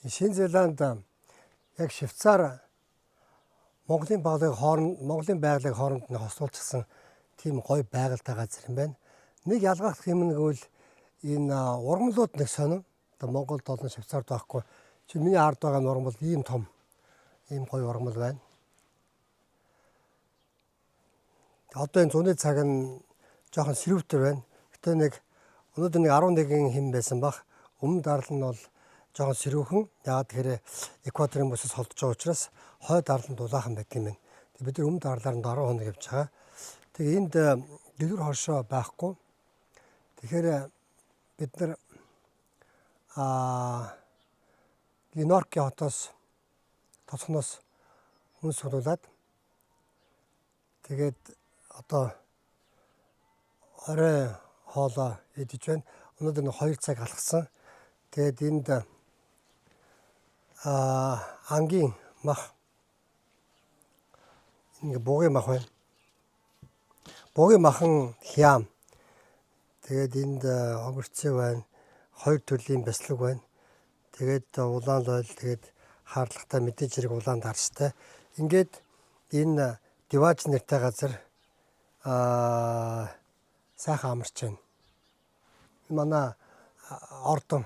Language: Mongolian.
Шинэ Зеланд яг Швейцар Монголын баглыг хооронд Монголын байгалыг хооронд нь хослуулчихсан тийм гоё байгальтай газар юм байна. Нэг ялгаах юм нь гэвэл энэ ургамлууд нэг сонин. Одоо Монголд болон Швейцард байхгүй. Чи миний ард байгаа ургамал ийм том ийм гоё ургамал байна. Одоо энэ зуны цаг нь жоохон сэрүүтэр байна. Гэтэ нэг өнөөдөр нэг 11 хэм байсан бах. Өмнө дарал нь бол жоохон сэрүүхэн. Яагаад тэгэхээр экваторын бүсэс холдож байгаа учраас хойд арланд дулаахан байдаг юм байна. Тэг бид нар өмнө дарлаар нь 10 хоног явж байгаа. Тэгээ энд дэлгэр хоршоо байхгүй. Тэгэхээр бид нар Гленорки хотоос тосгоноос хүн суулгаад тэгээд одоо орой хоолоо идэж байна. Өнөөдөр нэг 2 цаг алхсан. Тэгээд энд ангийн мах ингээ бугын мах байна. Бугын махан хяам. Тэгээд энд огурцээ байна. Хоёр төрлийн бяцлаг байна. Тэгээд улаан лойл, тэгээд хаардлагатай мэдээж хэрэг улаан дарстай. Ингээд энэ Дивааж нэртэй газар сайхан амарч байна. Манай ордон